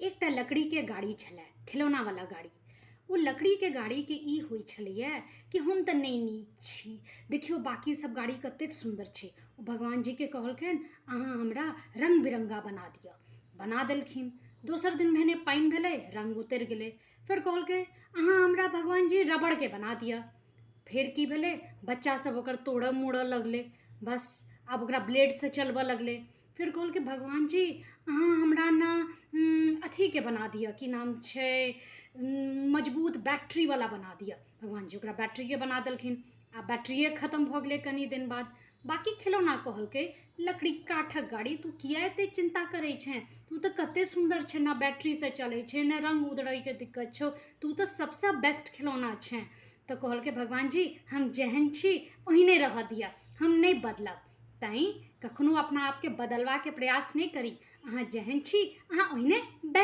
एकटा लकड़ीके गाड़ी छलए, खेलौनावला गाड़ी। ओ लकड़ीके गाड़ीके ई होइ छलैए कि हम तऽ नहि नीक छी, देखियौ बाँकी सब गाड़ी कतेक सुन्दर छै। ओ भगवान जीके कहलखिन, अहाँ हमरा रङ्ग बिरङ्गा बना दिअ। बना देलखिन। दोसर दिन भेने पानि भेलै, रङ्ग उतरि गेलै। फेर कहलकै, अहाँ हमरा भगवान जी रबड़के बना दिअ। फेर की भेलै, बच्चा सब ओकर तोड़ऽ मोड़ऽ लगलै। बस आब ओकरा ब्लेडसँ चलबऽ लगलै। फेर कहलकै, भगवान जी, अहाँ हमरा ने अथीके बना दिअ, की नाम छै, मजबूत बैटरीवला बना दिअ। भगवान जी ओकरा बैटरीके बना देलखिन। आ बैटरिये खतम भऽ गेलै कनि दिन बाद। बाँकी खेलौना कहलकै, लकड़ी काठक गाड़ी, तू किया एते चिन्ता करै छेँ? तू तऽ कते सुन्दर छै, ने बैटरीसँ चलै छै, ने रङ्ग उधरैके दिक्कत छौ, तू तऽ सबसँ बेस्ट खेलौना छेँ। तऽ कहलकै, भगवान जी, हम जेहन छी ओहने रहऽ दिअ, हम नहि बदलब। तैँ कखनो अपना आपके बदलबाके प्रयास नहि करी। अहाँ जेहन छी, अहाँ ओहने बेस्ट।